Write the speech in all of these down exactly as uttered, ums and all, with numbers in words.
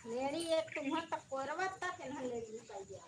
लेडी एक तुम्हार तक कोरवा तक इन्हें लेडी पाई गया।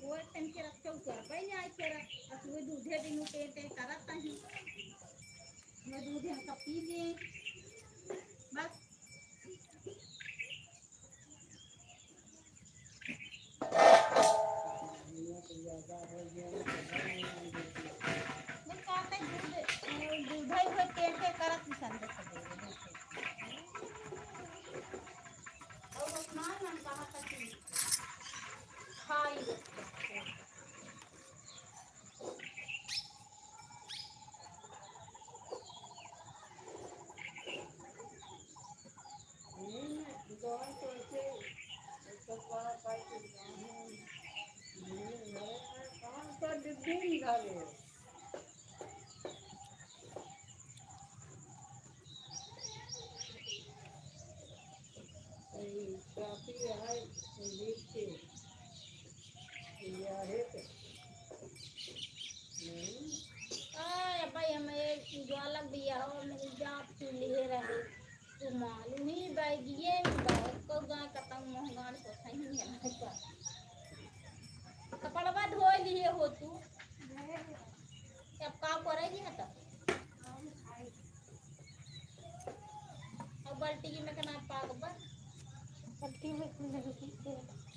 वो एक टाइम के रख के उतर, भाई, नहीं आई के रख, अब वो दूधे दिन टें टें करत ही। मैं दूध हम कब पी लिए, बस। नहीं, कहते दूध, दूध ही वो टें टें करत ही संदेश दे रहे थे। और वो स्नान मन कहाँ तक ही खाई। आ, भाई, हम एक ज्वालक बियाह में जाप के लिए रहे। तू मालूम ही बैगिए में बहुत को गाय कतंग मोहगान को सही है। कपड़वा धो लिए हो तू। अब का करेगी ना तब? अब बाल्टी में के ना पाक बा। बाल्टी में कुल नहीं पीते।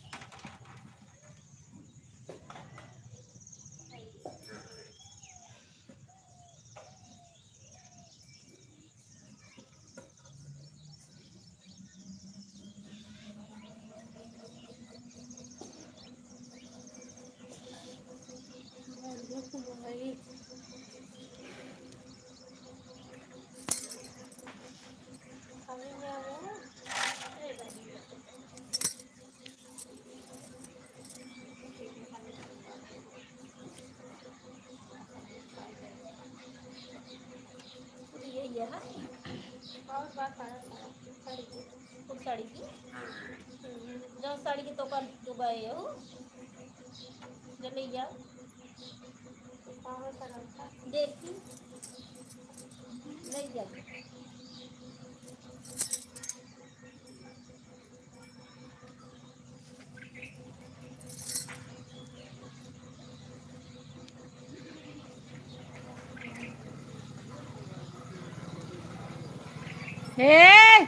ये, ये है। और बात है, साड़ी की। कुल साड़ी की। हम्म। जो साड़ी की तो कर जो गए हो। जो ले जाओ। देखी। ले जाओ। हे!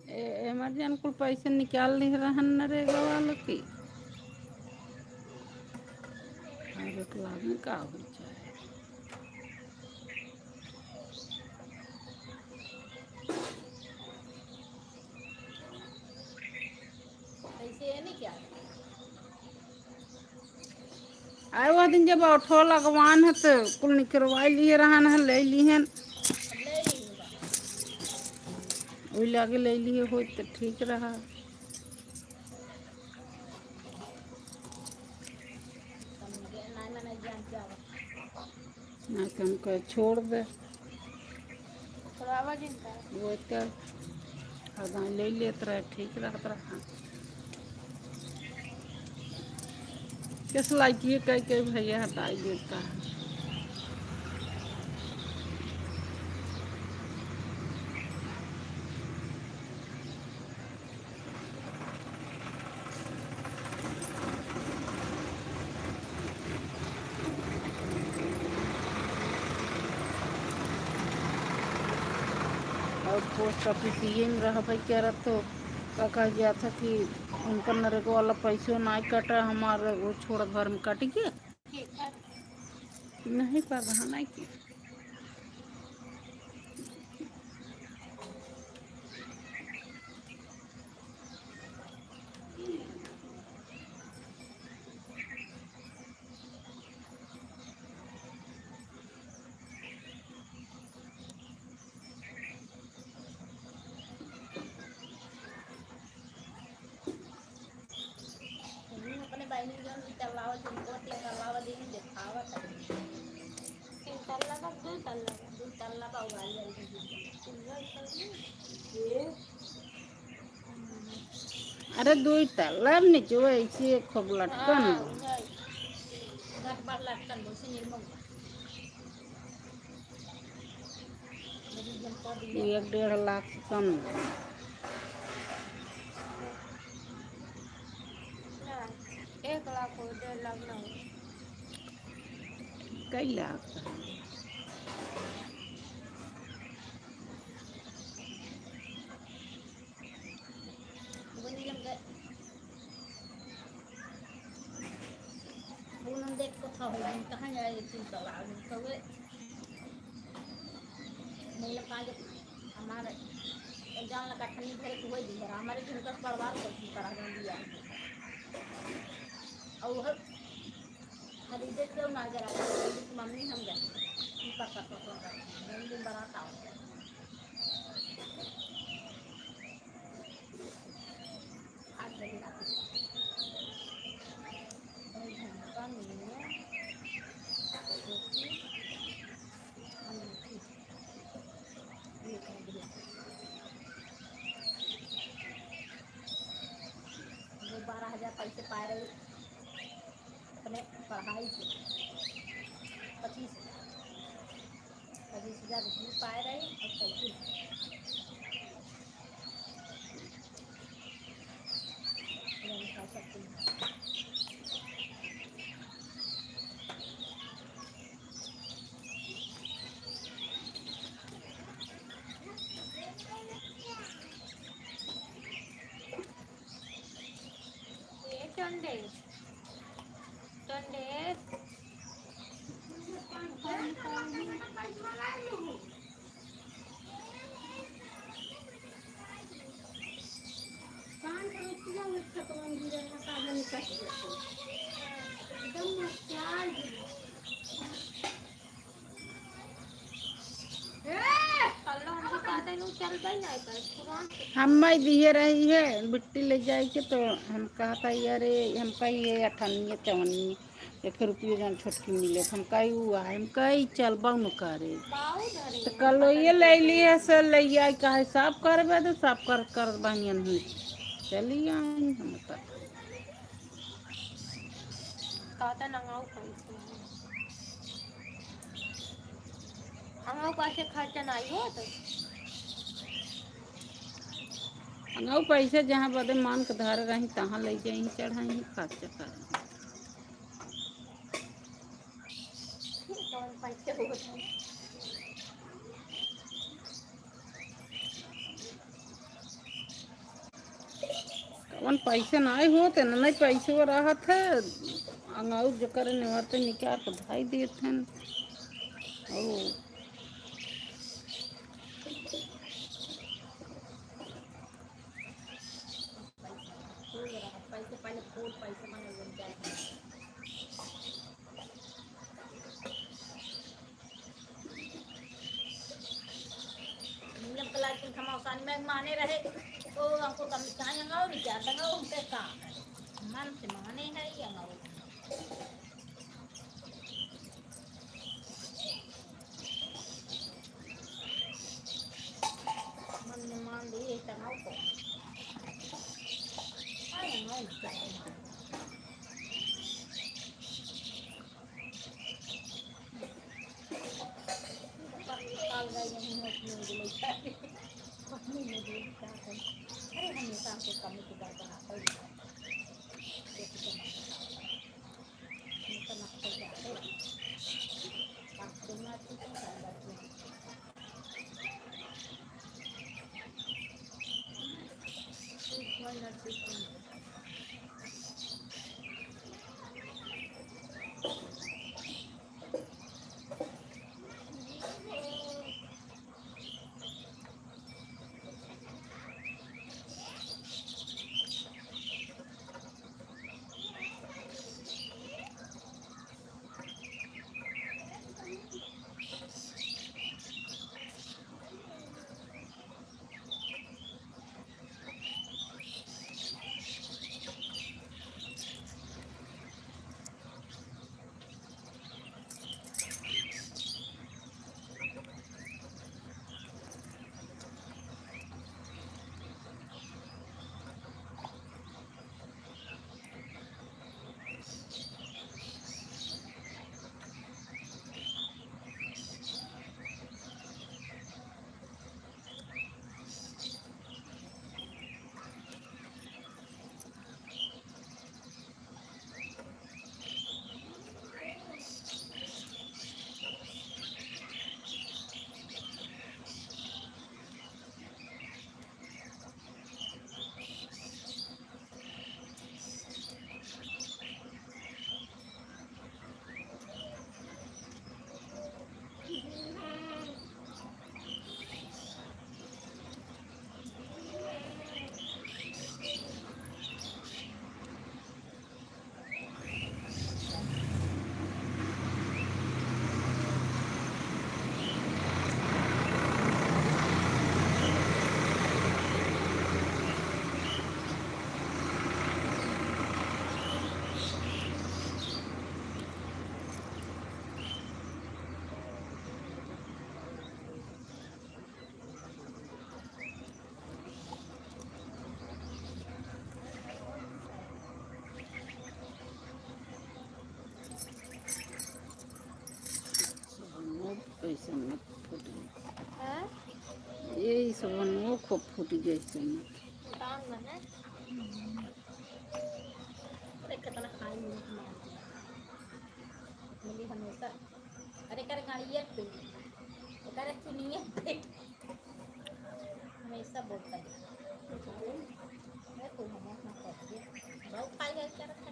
ए, एमरजेंसी कुल पैसे निकाल ली रहन नरेगा वालों की। अरे, तो आदमी का हो जाए। ऐसे है नहीं क्या? आए वह दिन जब ऑटो लगवान है तो कुल निकरवाई लिए रहन है, ले लिहन। वही लागे ले लिए हो तो ठीक रहा। ना तो हमको छोड़ दे। छोड़ावा जिनका। वो तो हरदम ले लेत रहे, ठीक रहत रहा। किस लायक ये कह के भैया हटाई देता है। और पोस्ट ऑफिस ये में रहबे करत तो का कह गया था कि उनका नरेगा वाला पैसो ना कटा, हमार वो छोड़ घर में कट गया। नहीं पढ़ा नहीं कि अपने बहिनी जौन भी चलावत, उनको तीन तल्ला वाला दिन देखावत है। तीन तल्ला बा, दू तल्ला बा? दू तल्ला बा, उगाई वाली दू तल्ला। अरे, दू तल्ला नीचे ऐसे खूब लटकन हाँ, बा। उधर। गट बड़ लटकन, वैसे निर्मल बा। एक डेढ़ लाख से कम नहीं। ना, एक लाख हो, डेढ़ लाख ना हो। कई लाख? पूनम देख के था हो गई, कहाँ जाए तू तलाब में? तो वे मतलब कहाँ जब हमारे जान लगा ठंडी भरे के हुए दिन भर हमारे घर का परिवार को भी करा दिया। और वह खरीदे क्यों ना जरा, मम्मी हम जाए, की पता तो, तो, तो, दिन दिन बरात आओ। वो बारह हजार पैसे पाए रहे अपने पढ़ाई के, पच्चीस हजार, पच्चीस हजार रुपये पाए रहे और पैसे ए टंडे, टंडे। हम मैं दिए रही है बिट्टी ले जाए के, तो हम कहता, "अरे, हम कहिए अठन्नी चवन्नी।" एक रुपये जौन छोटकी मिले, हम कही उ आए, हम कही चलबा न करे। तो कल ये ले लिए से ले आई, कहे साफ करबे तो साफ कर, कर बनियन ही। चली आई हम तो। कहता नंगाऊ पैसे। नंगाऊ पैसे खर्चा नहीं हो तो। नंगाऊ पैसे जहाँ बदे मान के धर रही, तहाँ ले जाई, चढ़ाई, खर्चा कर। कौन पैसे होत है? कौन पैसे नाई होत है, ना, नहीं पैसे वो रहत है, अंगाऊ जो करे निवारते निकाल के धाई देत हैं। ओ। पैसे पहले फूल पैसे मांगे, लोग जाते हैं। हम औसानी में माने रहे, तो हमको कम चाहे अंगाओ, रिचार्ज अंगाओ, हमके का करे? मन से माने है ये अंगाओ। मन में मान लिए, ये तनाव को। आए, आए, आए। अरे, हमेशा हमको कमी की बात बनाते हैं। सोहन, ऐसे मत फूट गई। हाँ? ये सोहन, वो खूब फूट गई, ऐसे मत। दान बने। अरे, कितना खाई मिली हमारी। मिली हमेशा। अरे, कर गाड़िया पे। कर चुनिया पे। हमेशा बोलता है। मैं तो मना ना करती। बहुत खाई है, क्या रखा?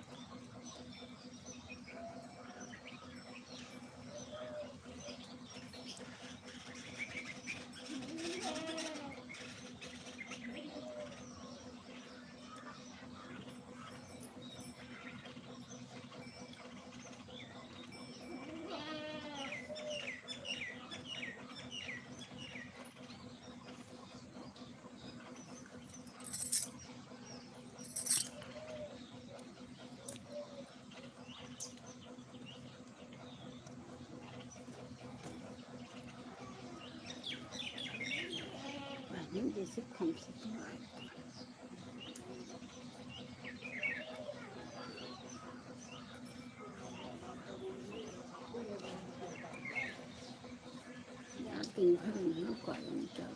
पानी जैसे खम से यार, दिन भर में कॉल में क्या हुआ?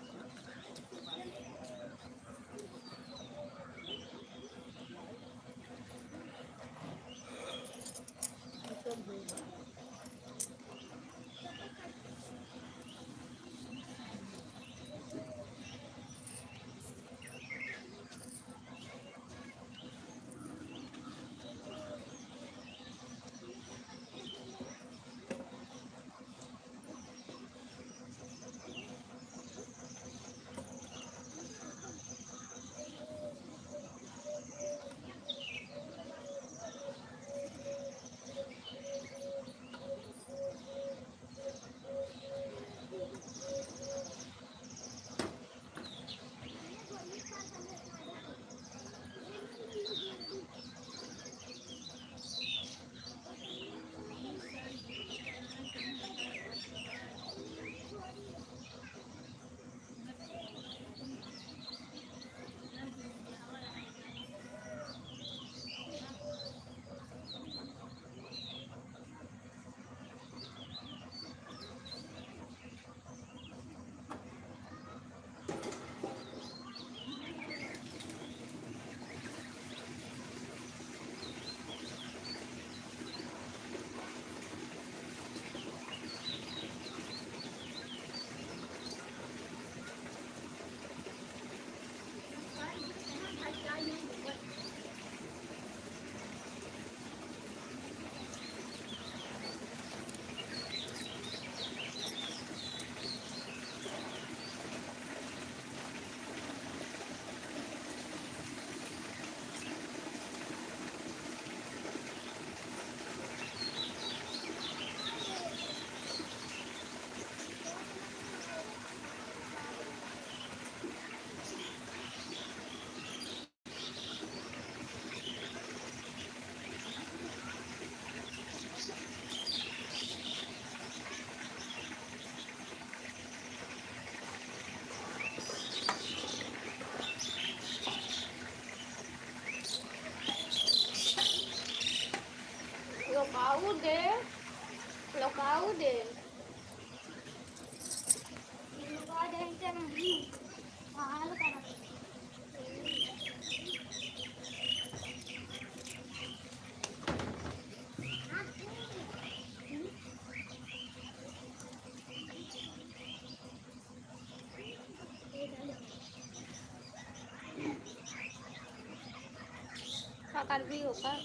अरबी होकर।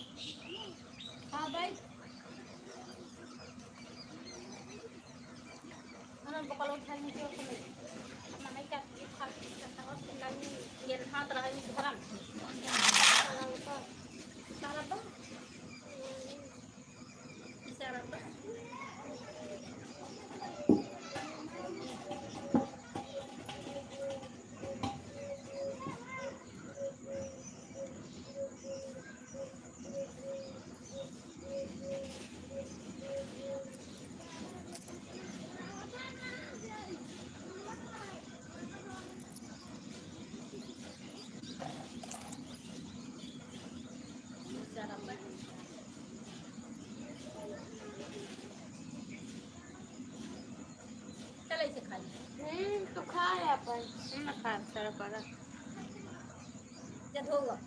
हाँ भाई। हमें बकल उठा नीचे उठा ले। मम्मी का ये खा के करता है, लगी ये हाथ रहा है, धरम। सारा तो, सारा तो। चल, ऐसे खा ले। हम्म, तो खा ले अपन। हम ना खा, सारा पड़ा। जा धो हुआ।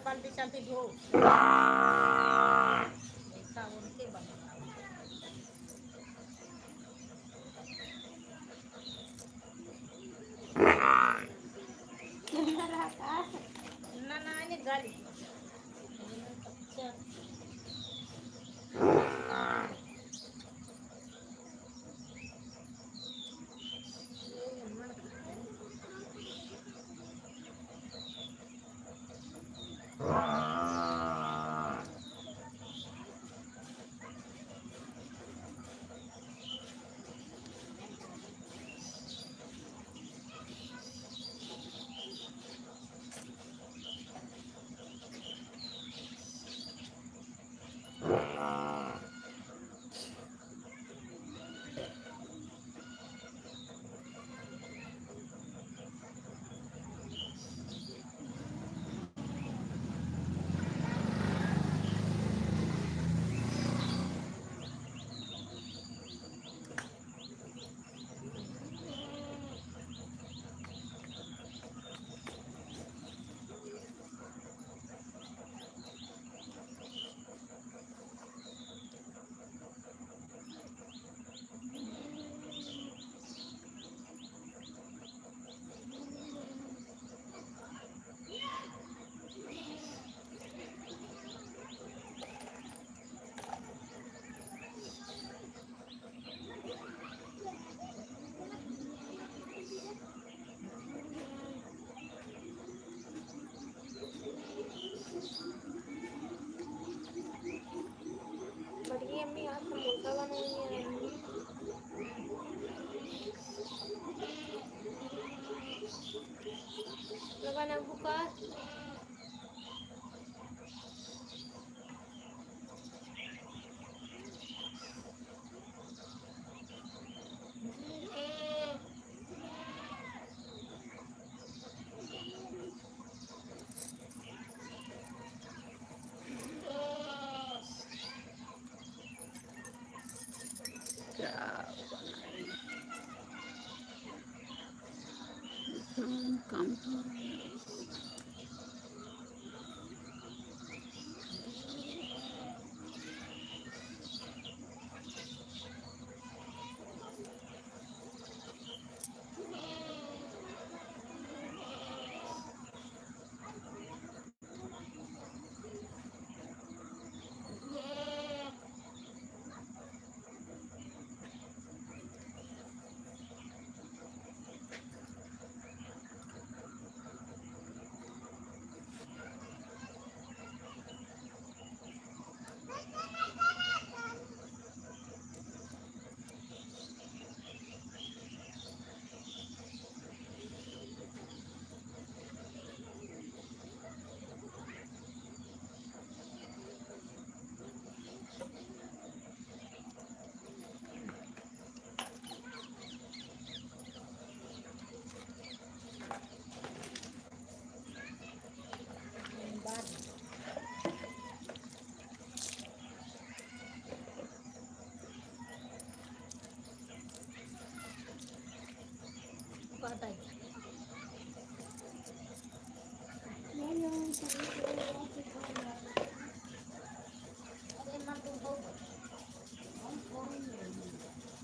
बाल्टी चाल्टी धो। देखा उनके बा। ना, ना, इन्हें गाली।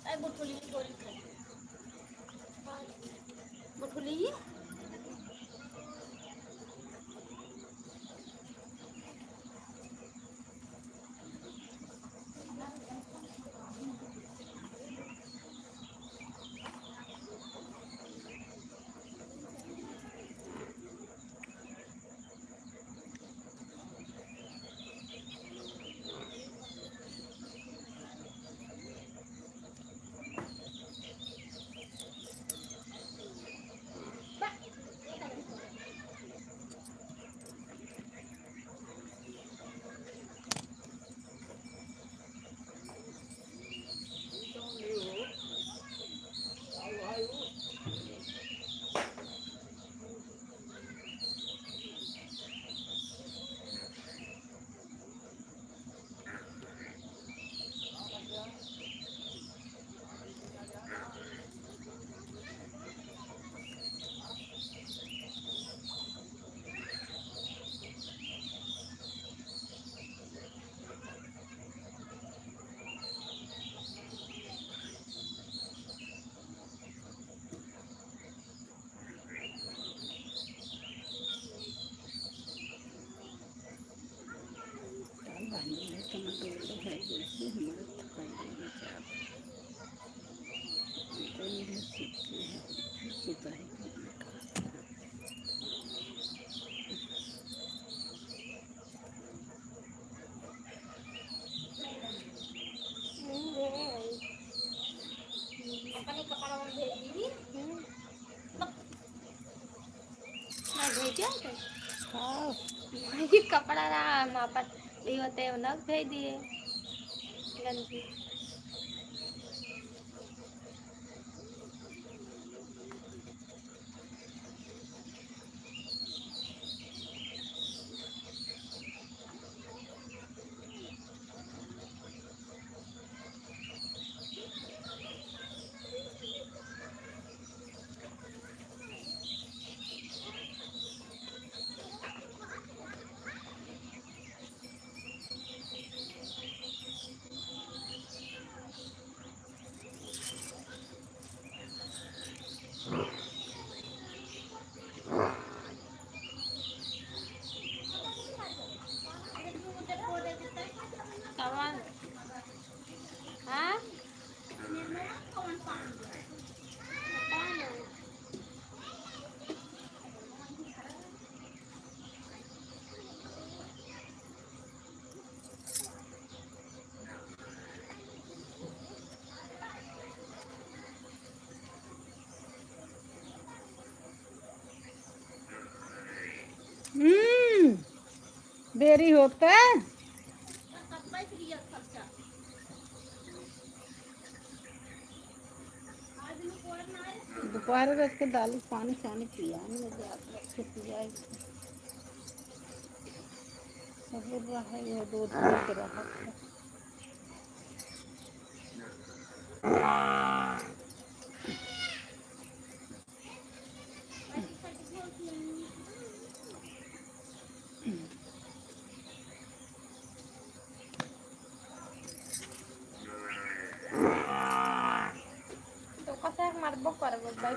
ए, बुटुली, बुटुली। अपने कपड़ा में भेज दी। ना भेजे तो? हाँ। भाई, कपड़ा ना हम अपन, ये होते हैं, उन्हें भेज दिए। गंजी। कवन? हाँ? हम्म, बेरी होता। दोपहर के दाल पानी चानी पिया, नहीं जात रखे पिया। सब रहा है, ये दूध पी के रहा है। तो कसा मारबो करबो भाई।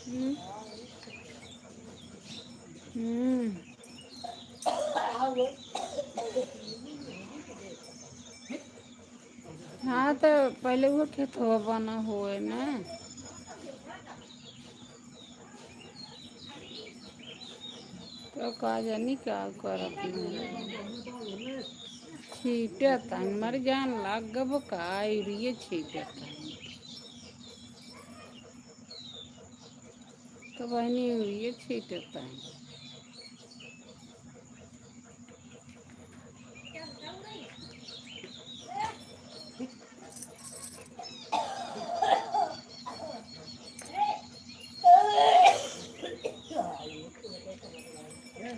हम्म। हम्म। हाँ, तो पहले वो खेतवा बना हुए ना। तो का जानी का करत नहीं। छीटत हन, मर जान लाग गबो का, यूरिया छीटत हन। तो बहनी यूरिया छीटत हन।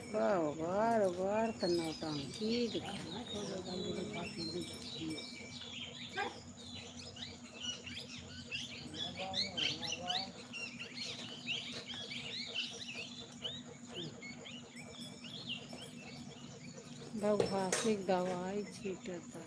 बार, बार, बार त नौटंकी दिखा। भगवासी दवाई छीटत है।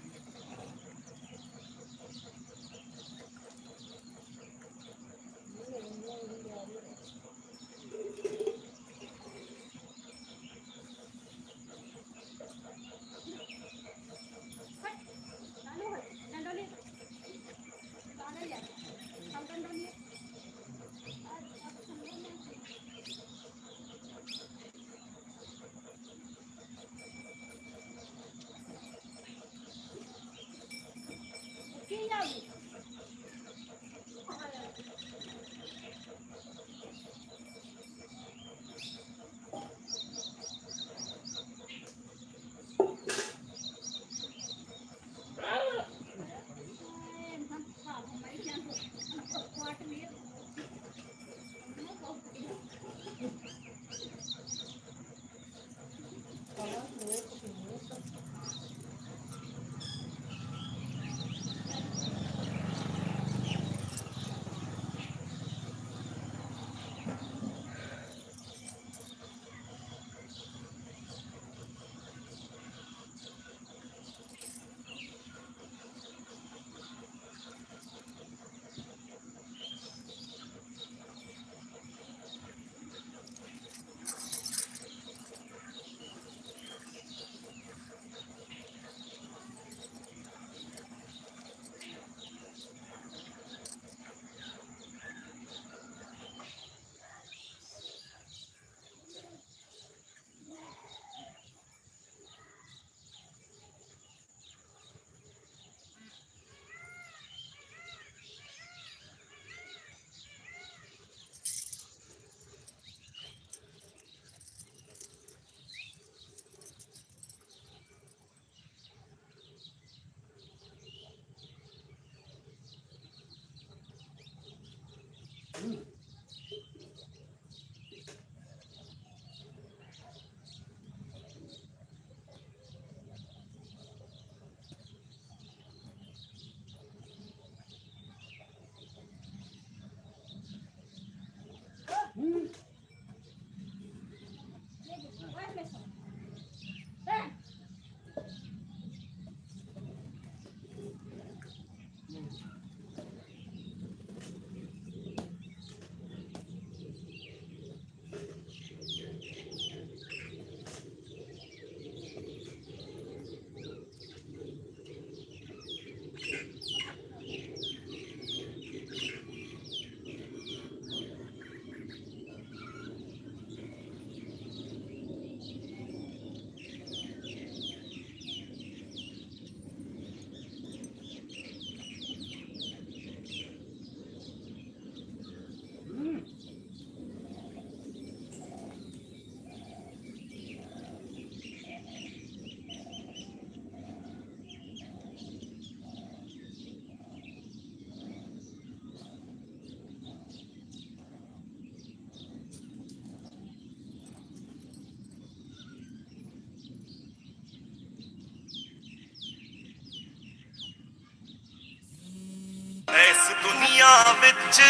दुनिया विच।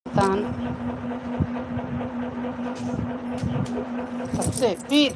तान। सबसे फिर।